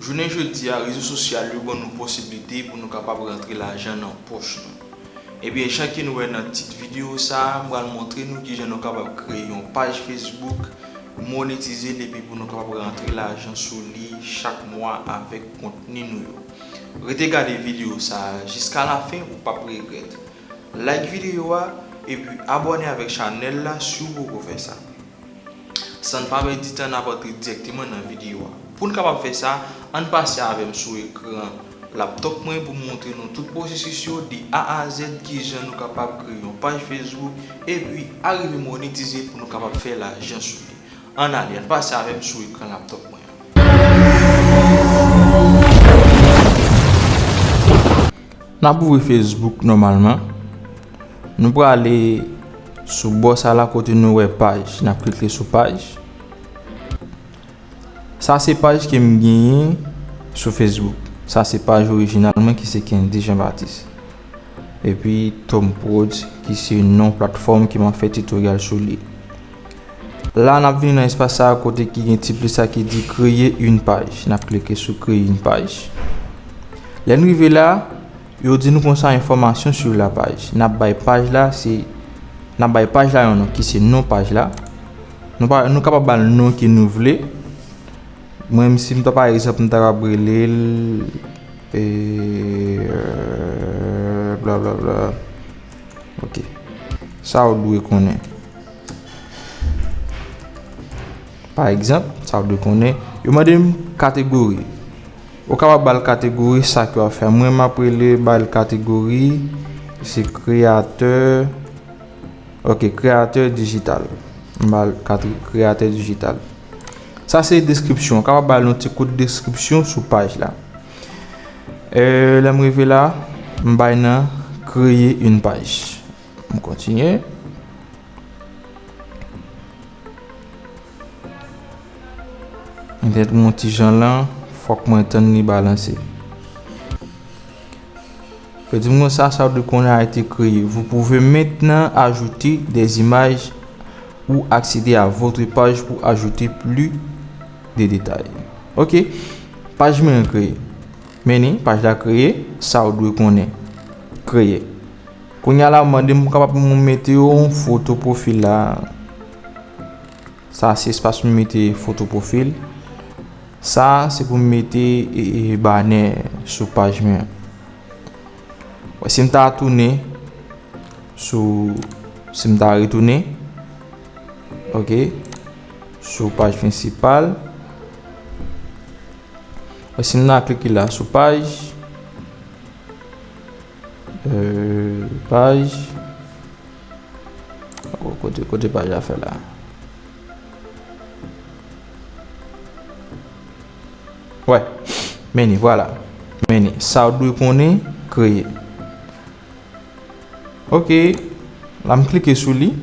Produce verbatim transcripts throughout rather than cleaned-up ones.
Jounen jodi a, rezo sosyal yo ban nou posiblite pou nou kapab rantre lajan nan pòch nou. Ebyen, jan ke nou wè nan tit videyo sa a, m pral montre nou kijan nou kapab kreye yon paj Facebook, monetize l, epi pou nou kapab rantre lajan sou li chak mwa avèk kontni nou yo. Rete gade videyo sa a jiska lafen, ou p ap regrèt. Like videyo a, epi abòne avèk chanèl la si w poko fè sa. San n pa pèdi tan, n ap antre dirèkteman nan videyo a. Pou n kapab fè sa, ann pase avè m sou ekran laptòp mwen pou m montre nou tout pwosesis yo de A a Z, kijan nou kapab kreye yon paj Facebook, epi arive monetize pou nou kapab fè lajan sou li. Ann ale, ann pase avè m sou ekran laptòp mwen an. N ap ouvri Facebook nòmalman. Nou prale sou bò sa la kote nou wè paj. N ap klike sou paj. Sa se paj ke m genyen sou Facebook. Sa se paj orijinal mwen ki se Kendy Jean Baptiste. Epi Tom Prod ki se non platfòm ke m ap fè titoryal sou li. La, n ap vini nan espas sa a kote ki gen ti plis sa ki di créer une page. N ap klike sou créer une page. Lè n rive la, yo di nou konsa information sur la page. N ap bay paj la, se, n ap bay paj la yon non ki se non paj la. Nou pa, nou kapab ba l non ke nou vle. Mwen, si m ta, pa egzanp, m ta kapab rele l, e, euh, bla, bla, bla. Ok. Sa w dwe konnen. Pa egzanp, sa w dwe konnen. Yo mande m kategori. Ou kapab ba l kategori sa ke w ap fè. Mwen, m ap rele, ba l kategori, se kreyatè, ok, kreyatè dijital. M ba l kati-, kreyatè dijital. Sa se deskripsyon. Ou kapab ba l yon ti kout deskripsyon sou paj la. Euh, lè m rive la, m bay nan créer une page. M kontinye. Entènèt mwen yon ti jan lan, fòk mwen tann li balanse. Yo di m konsa, sa w dwe konnen a été créé. Vous pouvez maintenant ajouter des images ou accéder à votre page pour ajouter plus de détails. Ok, paj mwen an kreye. Men ni, paj la kreye, sa w dwe konnen. Kreye. Kounye a la, mande m pou kapab mwen mete yon foto pwofil la. Sa se espas pou m mete foto pwofil. Sa se pou m mete, e, e, banè sou paj mwen an. Wè, si m ta tounen sou, si m ta retounen, ok, sou paj prensipal. Wè, si m ta klike la sou paj, euh, paj, oh, kote, kote paj la fè la? Wè, men ni, vwala. Men ni, sa w dwe konnen, kreye. Ok, la m klike sou li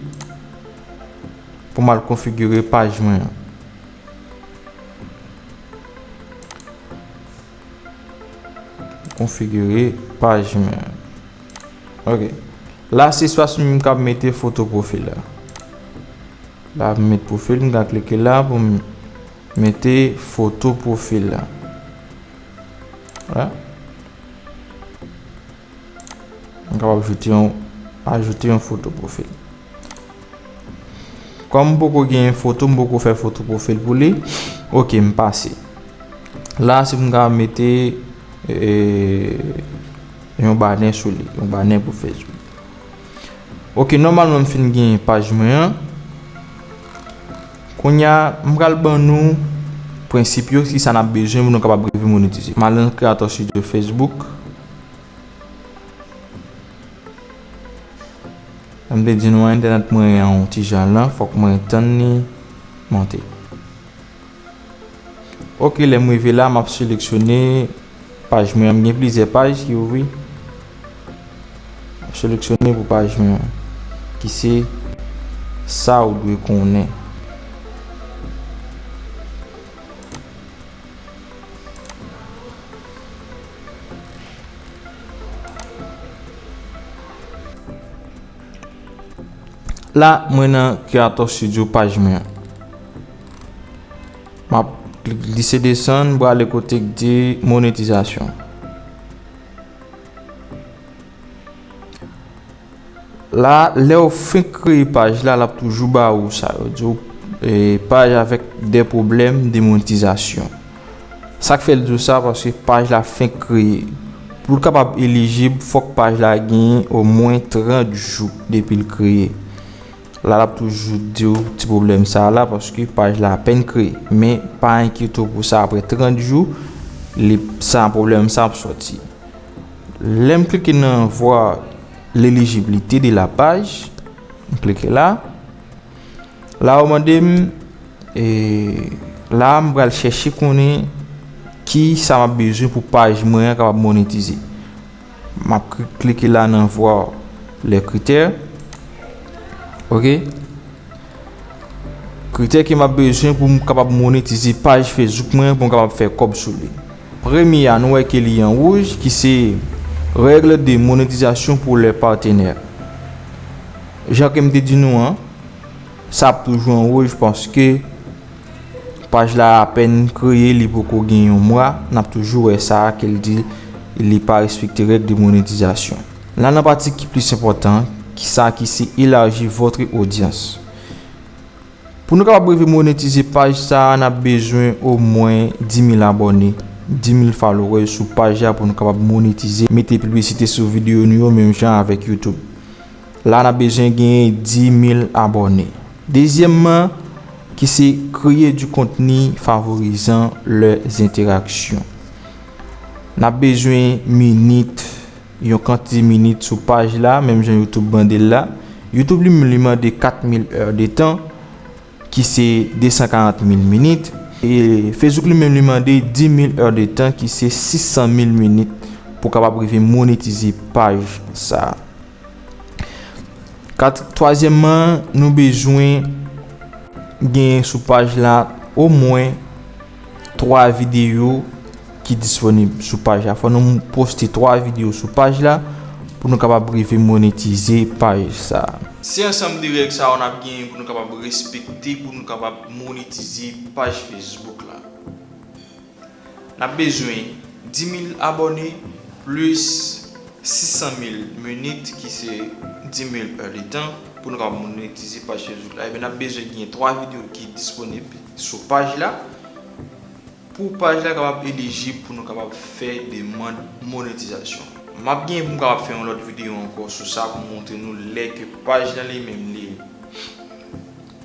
pou m al konfigire paj mwen an. Konfigire paj mwen an. Ok. La, se espas mwen m k ap mete foto pwofil la. La, m met pwofil, m ka klike la pou m mete foto pwofil la. Vwala. M kapab ajoute yon, ajoute yon foto pwofil. Kòm m poko genyen foto, m poko fè foto pwofil pou li. Ok, m pase. La, si m ka mete, e, yon banè sou li, yon banè pou Facebook. Ok, nòmalman, m fin gen paj mwen an. Kounye a, m pral ban nou prensip yo, ki sa n ap bezwen pou nou kapab rive monetize. M al nan Creator Studio Facebook. M te di nou entènèt mwen an yon ti jan lan, fòk mwen tann li monte. Ok, lè m rive la, m ap seleksyone paj mwen an. M gen plizyè paj ki ouvri. M ap seleksyone pou paj mwen an, ki se sa w dwe konnen. La, mwen nan Creator Studio paj mwen an. M ap Klik glise desann, prale kote k di monetizasyon. La, lè w fenk kreye paj la, l ap toujou ba ou sa. Yo di w, e, paj avèk de pwoblèm de monetizasyon. Sa k fè l di w sa, paske paj la fenk kreye. Pou l kapab elijib, fòk paj la genyen omwen trant jou depi l kreye. La, l ap toujou di w ti pwoblèm sa a la, paske paj la apèn kreye. Men, pa enkyete w pou sa, apre trant jou, li, sa, pwoblèm sa ap sòti. Lè m klike nan voir l'éligibilité de la page, m klike la. La, yo mande m, e, la, m pral chèche konnen ki sa m ap bezwen pou paj mwen an kapab monetize. M ap kli-, klike la nan voir les critères. Ok. Kritè ke m ap bezwen pou m kapab monetize paj Facebook mwen, pou m kapab fè kòb sou li. Premye a, nou wè ke li an wouj, ki se règle de monétisation pour les partenaires. Jan ke m te di nou an, sa ap toujou an wouj paske paj la apèn kreye, li poko gen yon mwa, n ap toujou wè sa ke l di li pa respekte règ de monétisation. La nan pati ki plis enpòtan, ki sa ki se élargir votre audience. Pou nou kapab rive monetize paj sa a, n ap bezwen omwen dis mil abòne, dis mil followers sou paj la pou nou kapab monetize, mete piblisite sou videyo nou yo, menm jan avèk YouTube. La, n ap bezwen genyen dis mil abòne. Dezyèmman, ki se créer du contenu favorisant les interactions. N ap bezwen minit, yon kantite minit sou paj la, menm jan YouTube mande l la. YouTube li menm li mande kat mil è de tan, ki se de san karant mil minit. E Facebook li menm li mande dis mil è de tan, ki se sis san mil minit, pou kapab rive monetize paj sa a. Kat-, twazyèmman, nou bezwen gen sou paj la omwen twa videyo ki disponib sou paj la. Fò nou poste twa videyo sou paj la pou nou kapab rive monetize paj sa a. Se ansanm de règ sa yo n ap genyen pou nou kapab respekte, pou nou kapab monetize paj Facebook la. N ap bezwen dis mil abòne plis sis san mil minit, ki se dis mil è de tan, pou nou kapab monetize paj Facebook la. Ebyen, n ap bezwen gen twa videyo ki disponib sou paj la, pou paj la kapab elijib pou nou kapab fè demann monetizasyon. M ap gen pou m kapab fè yon lòt videyo ankò sou sa, pou montre nou lè ke paj la li menm li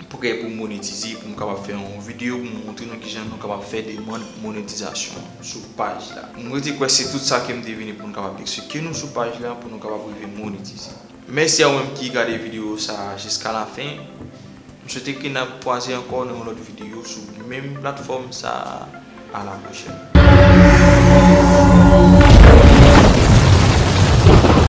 prè pou monetize, pou m kapab fè yon videyo pou m montre nou kijan nou kapab fè demann monetizasyon sou paj la. M rete kwè se tout sa ke m te vini pou m kapab eksplike nou sou paj la, pou nou kapab rive monetize. Mèsi a ou menm ki gade videyo sa a jiska lafen. M swete ke n ap kwaze ankò nan yon lòt videyo sou menm platfòm sa a. A la pwochèn.